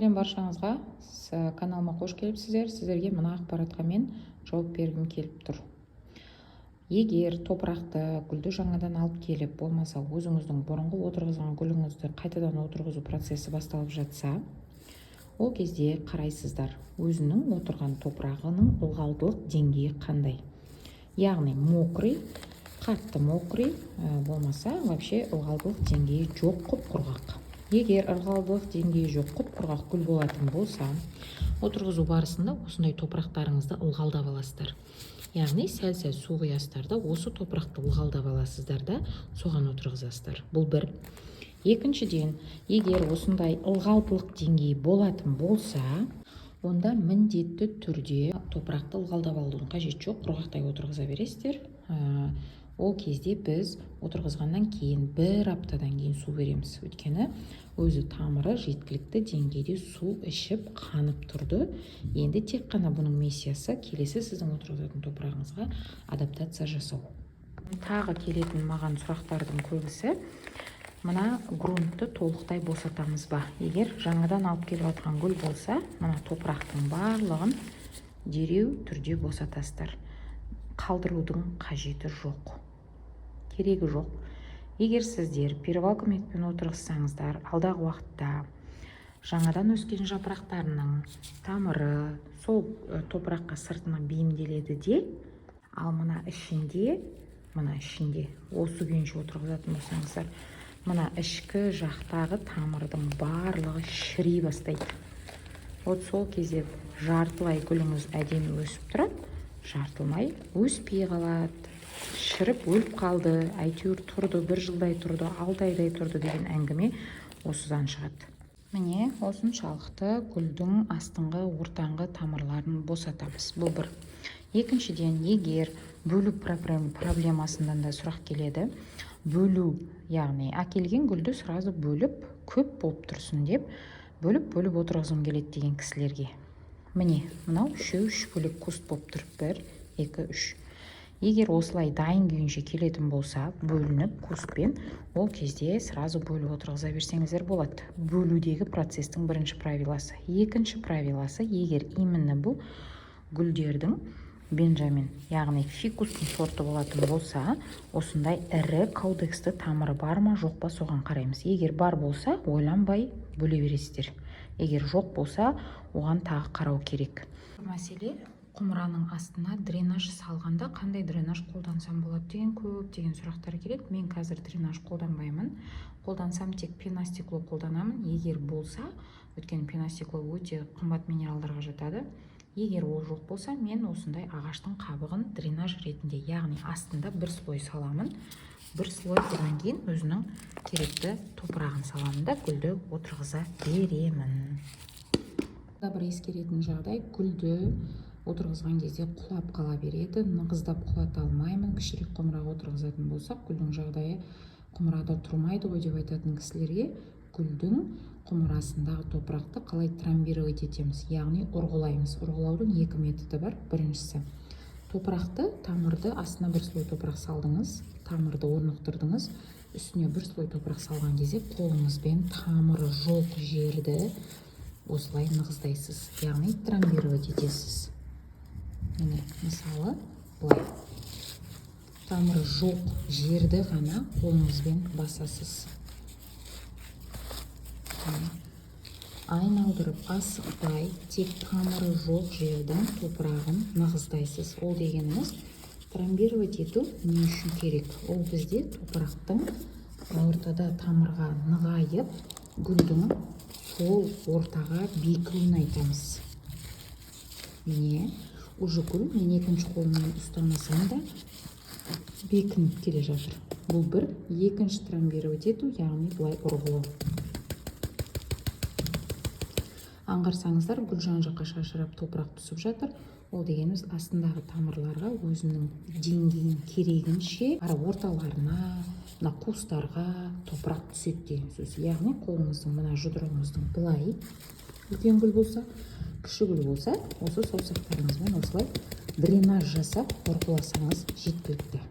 Сәлем баршаңызға! Каналыма қош келіпсіздер. Сіздерге мына ақпаратқа мен жауап бергім келіп тұр. Егер топырақты, гүлді жаңадан алып келіп, болмаса өзіңіздің бұрынғы отырғызған гүліңізді қайтадан отырғызу процесі басталып жатса, ол кезде қарайсыздар, өзінің отырған топырағының ылғалдылық деңгейі қандай, яғни мокрый, қатты мокрый, болмаса вообще ылғалдылық деңгейі жоқ, құп құрғақ. Егер ылғалдылық деңгейі жоқ, құп құрғақ гүл болатын болса, отырғызу барысында осындай топырақтарыңызды ылғалдап аласыздар, яғни сәл сәл су құясыздар да, осы топырақты ылғалдап аласыздар да, соған отырғызасыздар. Бұл бір. Екіншіден, егер осындай ылғалдылық деңгейі болатын болса, онда міндетті түрде топырақты ылғалдап алудың қажеті жоқ, құрғақтай отырғыза бересіздер. Ол кезде біз отырғызғаннан кейін бір аптадан кейін су береміз, өйткені өзі тамыры жеткілікті деңгейде су ішіп, қанып тұрды. Енді тек қана бұның миссиясы келесі сіздің отырғызатын топырағыңызға адаптация жасау. Тағы келетін маған сұрақтардың көбісі: мына грунтты толықтай босатамыз ба? Егер жаңадан алып келіп жатқан гүл болса, мына топырақтың барлығын дереу түрде босатасыздар, қалдырудың қажеті жоқ, керегі жоқ. Егер сіздер перевалка методпен отырғызсаңыздар, алдағы уақытта жаңадан өскен жапырақтарының тамыры сол топыраққа сыртынан бейімделеді де, ал мына ішінде осы күйінше отырғызатын болсаңыздар, мына ішкі жақтағы тамырдың барлығы шіри бастайды. Вот сол кезде жартылай гүліңіз әдемі өсіп тұрады, жартылай өспей қалады, шіріп, өліп қалды, әйтеуір тұрды, бір жылдай тұрды, 6 айдай тұрды деген әңгіме осыдан шығады. Міне, осыншалықты гүлдің астыңғы, ортаңғы тамырларын босатамыз. Бұл бір. Екіншіден, егер бөлу проблемасынан да сұрақ келеді. Бөлу, яғни әкелген гүлді сразу бөліп, көп болып тұрсын деп, бөліп бөліп отырғызғым келеді деген кісілерге, міне, мынау үшеуі үш бөлек куст болып тұр: бір, екі, үш. Егер осылай дайын күйінше келетін болса, бөлініп кустпен, ол кезде сразу бөліп отырғыза берсеңіздер болады. Бөлудегі процесстің бірінші правиласы. Екінші правиласы: егер именно бұл гүлдердің бенджамин, яғни фикустың сорты болатын болса, осындай ірі каудексті тамыры бар ма, жоқ па, соған қараймыз. Егер бар болса, ойланбай бөле бересіздер. Егер жоқ болса, оған тағы қарау керек. Мәселе: құмыраның астына дренаж салғанда қандай дренаж қолдансам болады деген көптеген сұрақтар келеді. Мен қазір дренаж қолданбаймын, қолдансам, тек пеностекло қолданамын егер болса, өйткені пеностекло өте қымбат минералдарға жатады. Егер ол жоқ болса, мен осындай ағаштың қабығын дренаж ретінде, яғни астында бір слой саламын, бір слой, одан кейін өзінің керекті топырағын саламын да, гүлді отырғыза беремін. Да, бір ескеретін жағдай: гүлді отырғызған кезде құлап қала береді, нығыздап құлата алмаймын, кішірек құмыраға отырғызатын болсақ, гүлдің жағдайы құмырада тұрмайды ғой деп айтатын кісілерге: гүлдің құмырасындағы топырақты қалай трамбировать етеміз, яғни ұрғылаймыз? Ұрғылаудың екі методы бар. Біріншісі: топырақты, тамырды астына бір слой топырақ салдыңыз, тамырды орнықтырдыңыз, үстіне бір слой топырақ салған кезде қолыңызбен тамыры жоқ жерді осылай нығыздайсыз, яғни трамбировать етесіз. Міне, мысалы, былай тамыры жоқ жерді ғана қолыңызбен басасыз. Міне, айналдырып, асықпай, тек тамыры жоқ жердің топырағын нығыздайсыз. Ол дегеніміз, трамбировать ету не үшін керек? Ол бізде топырақтың ортада тамырға нығайып, гүлдің сол ортаға бекуін айтамыз. Міне, уже гүл мен екінші қолыммен ұстамасам да, бекініп келе жатыр. Бұл бір. Екінші трамбировать ету, яғни былай ұрғылау. Аңғарсаңыздар, гүл жан жаққа шашырап, топырақ түсіп жатыр. Ол дегеніміз, астындағы тамырларға өзінің деңгейін керегінше, ара орталарына, мына қуыстарға топырақ түседі деген сөз. Яғни қолыңыздың, мына жұдырығыңыздың былай, үлкен гүл болса, кіші гүл болса, осы саусақтарыңызбен осылай дренаж жасап ұрғыласаңыз, жеткілікті.